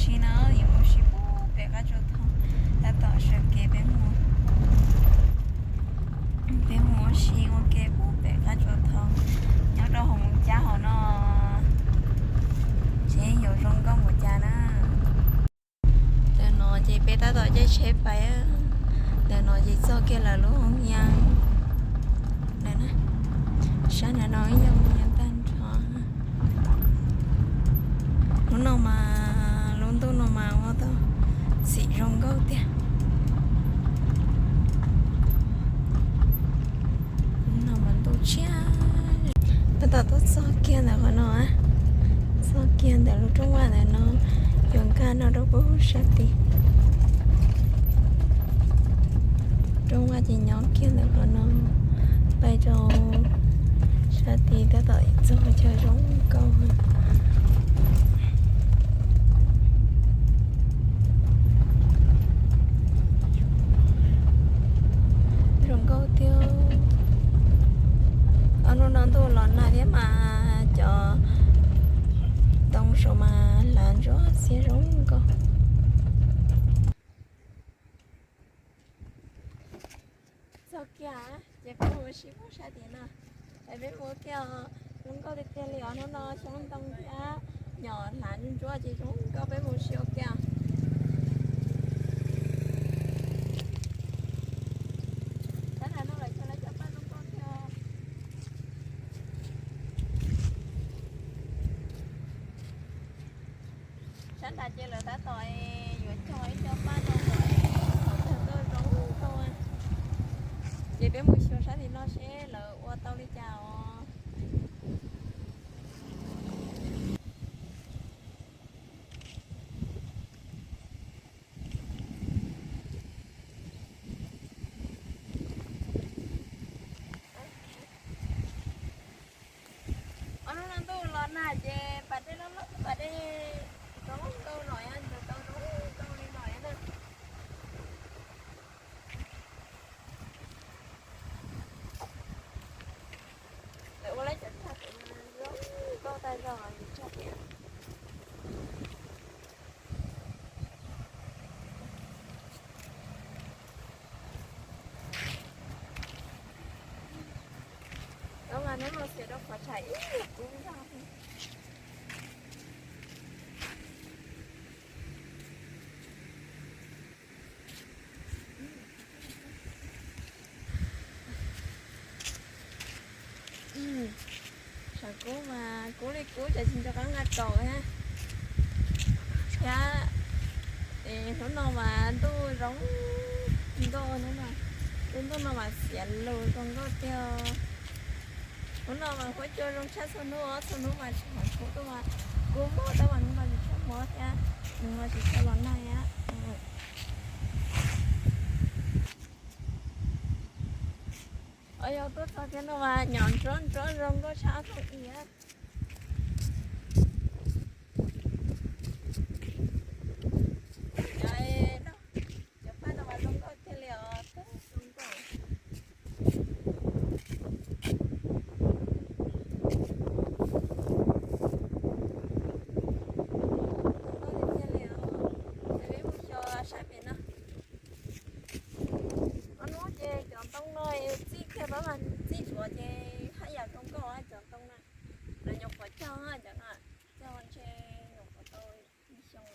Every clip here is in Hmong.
Si no yuav mus si pub pem qab tsuas thoob, tab tom sawv kev peb mus, peb mus ua si ua ke pub pem qab tsuas thoob, nyob rau hauv mus cab hauv no, seb yuav zoo nkauj npaum cas na. Ntawm no ces peb tab tom caij tsheb pais, ntawm no ces txog kiag lawv lub hoob yaj. Sab ntawm no ib yam mus yam tag nrho. Lub no mas lub ntuj no mas ua tau txim zoo nkauj tiag. Lub no mas ntuj tshiab. Tab tom tuaj txog kiag ntawm qhov no, txog kiag ntawm lub rooj vag ntawm no, yuav nkag no rau pem sab tid. Rooj vag ces nyob kiag ntawm qhov no, pais rau sab tid tab tom txog chaw zoo nkauj. Zoo nkauj tiag. Ob hnub no ntuj los nag thiab mas cov ntoo saum mas hlav ntsuab xiab zoo nkauj. Txog kiag ces peb mus sib pub sab tid no. Es peb mus kiag, zoo nkauj tiag tiag li os. Hnub no xyoob ntoo thiab nyom hlav ntsuab ces zoo nkauj, peb mus sib ua kiag. Sab nrad no lawv cog lawv cov paj zoo nkauj thiab. Sab nrad ces lawv tab tom yuav cog ib co paj no kom tawg tuaj zoo nkauj. Ces peb mus xyuas sab tim no seb lawv ua tau li cas os. Ob hnub no ntuj los nag ces pas dej loj loj, pas dej zoo nkauj no, ntxuav tau zoo nkauj li no na. Lawv ua lawv cov tsag tias zoo nkauj tag zog li tsag tias. Tau mas hnub no xiam rau qhov tshav ib yam kub zog. Tshav kub mas kub li kub ces tsis nco qab nqa kaus thiab. Thiab hnub no mas ntuj zoo nkauj, hnub no, lub ntuj no mas xiav lus zoo nkauj tiag. Hnub no mas huab cua zoo tshaj txhua hnub, txhua hnub mas tsis hov kub tuaj mas kub mob tab mas hnub no tsis tshua mob thiab, hnub no tsis tshua los nag thiab. Yog tuaj txog kiag no mas nyom ntsuab ntsuab zoo nkauj tshaj thooj ib. Cov paj no mas zoo nkauj tiag li os, zoo nkauj. Zoo nkauj tiag tiag li os. Ces peb mus xyuas sab pem no. Ob hnub ces cov ntoo no txij kiag pab mas txij tsuav ces haj yam zoo nkauj cov ntoo na. Lawv nyuam qhuav cog cov no, cog ntshe nyuam qhuav tau ib xyoo,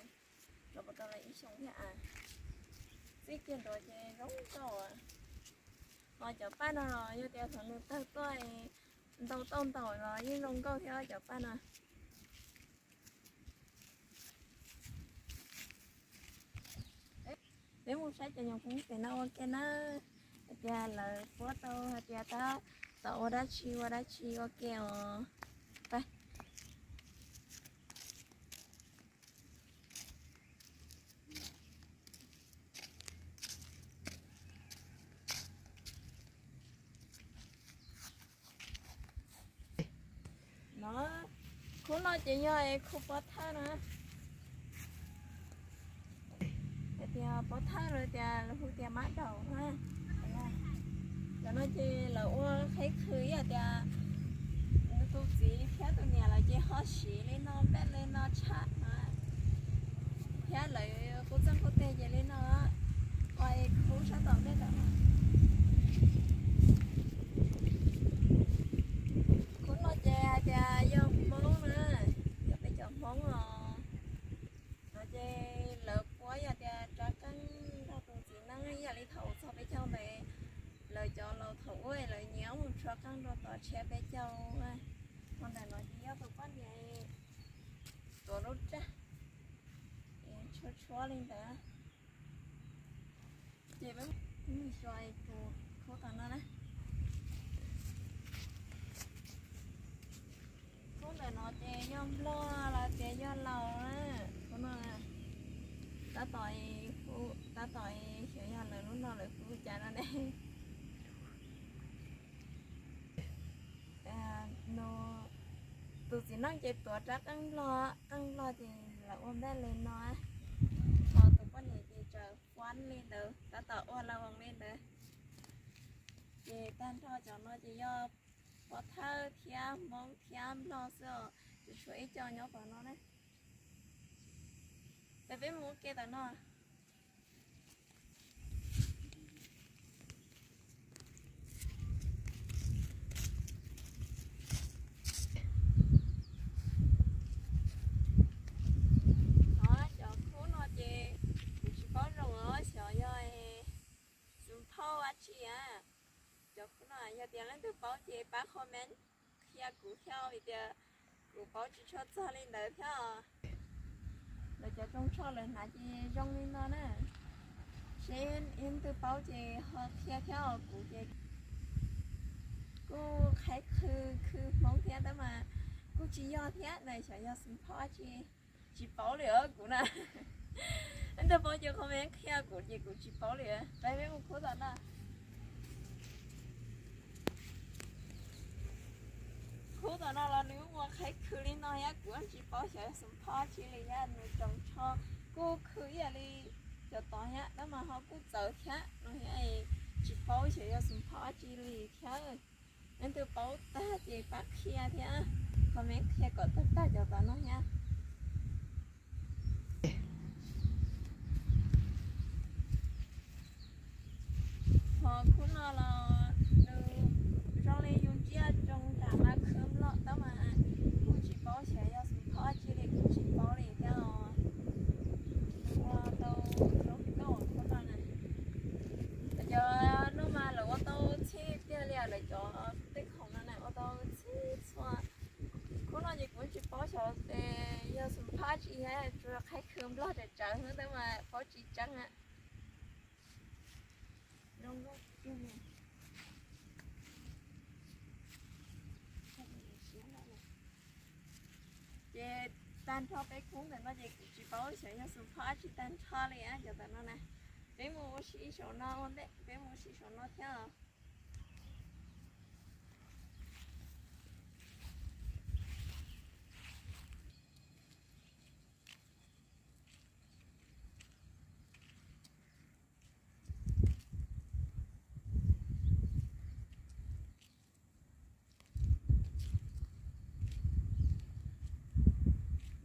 nyuam qhuav tau ib xyoo thiab a. Txij kiag ntua ces zoo nkauj. Ho cov paj no los yog tias thaum nws tawg tuaj ntau tauj ntaum los yeej zoo nkauj thiab cov paj no. Peb mus saib cov nyuam hmoob pem no ua ke na, hais tias lawv puab tau hais tias tab tom ua dab tsi ua dab tsi ua ke os. No, khub no ces yog khub pob thawj na. Hais tias pob thawj los tias lawv hu tias mab daum na. Cov no ces lawv ua qheb qhwv ib yam tias tus txiv thiab tus niam lawv ces ho siv li no npaj li no tshaj na. Ua li ntawd ces peb mus xyuas tus khub tom no na. Khub ntawm no ces yog nplog los tias yog laus na. Khub no tab tom, tab tom xyov yog lawv lub no lawv hu cas no ne. Tus txiv neej ces tuav rab qeej nplog, qeej nplog ces lawv ua npej li no, ho tus poj niam ces tsaws fuab li ntawd, tab tom ua la voos li ntawd. Ces tag nrho cov no ces yog pov thawj thiab hmoob thiab nplog xwb os, tsis tshuav ib co nyob tom no na. Ces peb mus ua ke tom no. Cov khub no ces kuv tsis paub zoo os, xyov yog xoo phauj dab tsi a. Cov khub no yog tias leej twg paub ces pab comment qhia kuv thiab, vim tias kuv paub tsis tshua txog li ntawd thiab. Lawv cov tsoo tsho lawv hnav ces zoo li no na. Seb leej twg paub ces ho qhia thiab os, kuv ces kuj qhaib khw khw hmoob thiab tab mas kuj tsis yog thiab na, xyov yog xoo phauj dab tsi. Tsis paub li os kuv na. Leej twg paub ces comment qhia kuv ces kuv tsis paub li. Peb mus khub tom no. Khub tom no los nws ua qhaib khw li no thiab, kuv tsis paub xyov yog xoo phauj dab tsi li thiab, nws tsoo tsho kuj khw ib yam li cov tod thiab tab mas ho kuj txawv thiab no thiab, tsis paub xyov yog xoo phauj dab tsi li thiab. Leej twg paub tag ces pab qhia thiab, comment qhia kom tag tag cov tom no thiab. Ho khub no los nws zoo li yus ntsia tsoo nram mas khwv nplog tab mas kuj tsis paub xyov yog xoo phauj dab tsi li, kuj tsis paub li thiab os. Ua tau zoo nkauj khub no na. Cov no mas lawv ua tau txhij tiag li, lawv cov tej khoom no na ua tau txhij txhua. Khub no ces kuv tsis paub xyov yog xoo phauj dab tsi thiab, tsuas qhaib khw nplog tsawv tsawv xwb tab mas paub tsis tseeb. Ces tag nrho peb khub ntawm no ces kuv tsis paub xyov yog xoo phauj dab tsi tag nrho li cov ntawm no na. Peb mus ua si saum no, peb mus ua si saum no thiab os.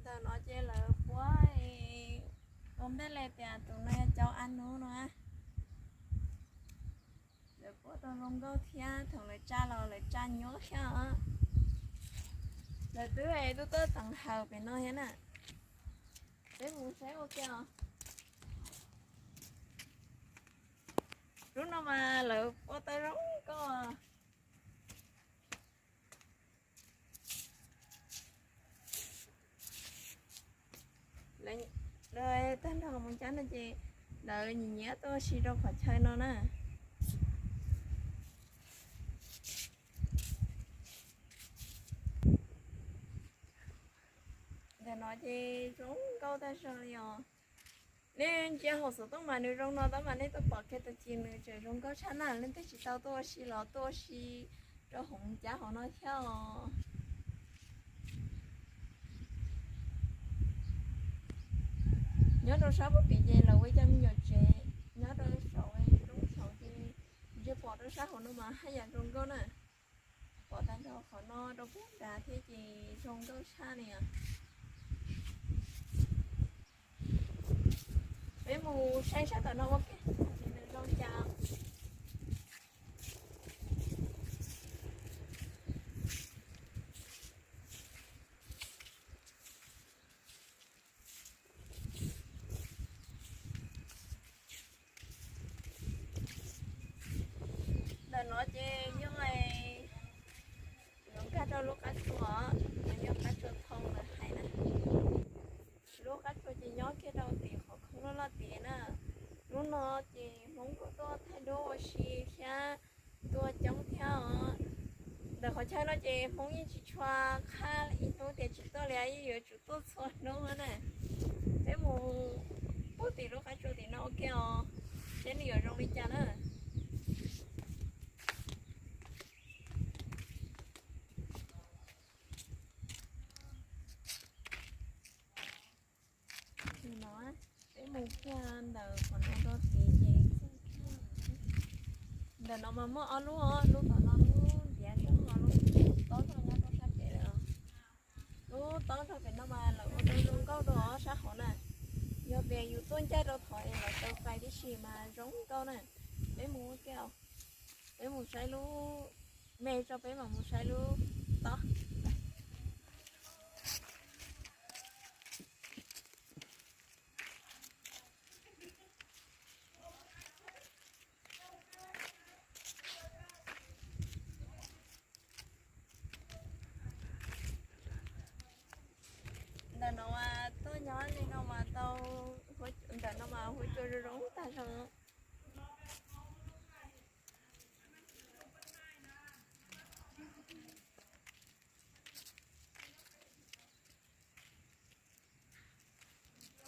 Ntawm no ces lawv puab ua npej li tias tus no yog cau a nub no. Lawv puab tau zoo nkauj thiab, thaum lawv tsa los lawv tsa nyuaj thiab os. Lawv twb tuaj teev hawm pem no thiab na. Peb mus saib ua ke os. Lub no mas lawv ua tau zoo nkauj. Lawv tag nrho mus cab no ces lawv nyiam nyiam tuaj ua si rau qhov chaw no na. Ntawm no ces zoo nkauj tag zog li os. Nej ntsia hauv xov tooj mas nws zoo no tab mas nej tuaj pom kiag tag kis nws tseem zoo nkauj tshaj na. Leej twg tsis tau tuaj ua si los tuaj ua si rau hauv cab hauv no thiab os. Nyob rau sab pem ces lawv ua ib co me nyuam tsev nyob rau saum roob saud ces ntsia pom rau sab hauv no mas haj yam zoo nkauj na. Pom tag nrho qhov no rau pem nrad thiab ces zoo nkauj tshaj li os. Peb mus saib sab tom no ua ke, nws zoo cas. Ntawm no ces yog, yuav nkag rau lub qab tsua, yog qab tsua thoo lawv hais na. Lub qab tsua ces nyob kiag rau tim qhov khoom Loj loj tiav na. Hnub no ces Hmoob kuj tuaj thaij duab ua si thiab, tuaj coob thiab os. Ntawm qhov chaw no ces Hmoob yeej tsis tshua qab ib hnub tias tsis tuaj li, yeej yuav tsum tuaj txhua hnub na. Peb mus pub tim lub qab tsua tim no ua ke os, seb nws yuav zoo li cas na. No, peb mus kiag ntawm qhov no rau tid ces, ntawm no mas muaj ob lub os, lub tom no lub ntiav zog, lub tob zog nyob rau sab pem lawm. Lub tob zog pem no mas lawv ua tau zoo nkauj rau sab hauv na. Yog tias yus tuaj ncaj rau thov es lawv tau fais tib si mas zoo nkauj na. Peb mus ua ke os. Peb mus saib lub me tso, peb mam mus saib lub tob. Ntawm no mas tuaj nyob li no mas tau, ntawm no mas huab cua zoo zoo tag zog.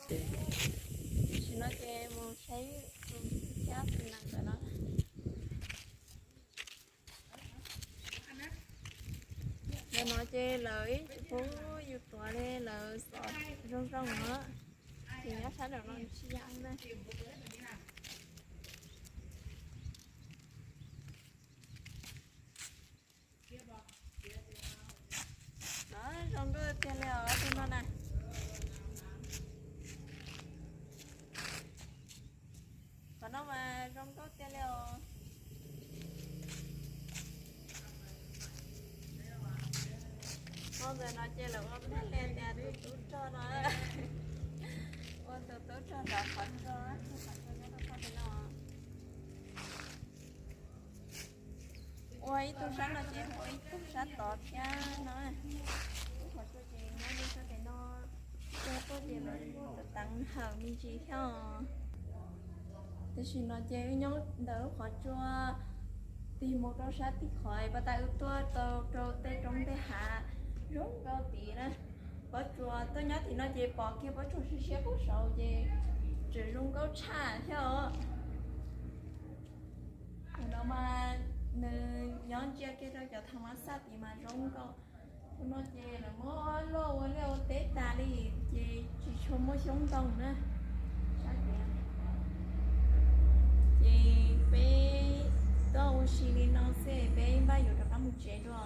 Tam sim no ces mus saib tus thiab tus nees ntawm no. Ntawm no ces lawv ib tsis pub yus tuav li, lawv xov zoo zoo na. Ces nyob sab nraum no tsis yam na. Zoo nkauj tiag li os tus no na. Qhov no mas zoo nkauj tiag li os. Ntawm no ces lawv ua pheej li tias tus tub rog no, ua tus tub rog nrov qhov rooj, qhov rooj nyob rau qhov no. Ua ib tug sab no ces ua ib tug sab tod thiab no. Lub qhov tsua ces nyob li sab pem no, tuaj ces lawv kuj teev hawm me ntsis thiab os. Tam sim no ces wb nyob ntawm lub qhov tsua tig mus rau sab tim qhov pas tas wb tuaj tau rau tej roob tej hav zoo nkauj tid na. Pob tsuas tuaj nyob tim no ces pom kiag pob tsuas siab siab pub saud ces tseem zoo nkauj tshaj thiab os. Tus no mas nws nyob ntsia kiag rau cov thav mas xaj tid mas zoo nkauj. Tus no ces lawv muab loj ua liaj ua teb tas li ces tsis tshua muaj xyoob ntoo na. Ces peb tuaj ua si li no xwb peb npaj yuav rov qab mus tsev dua.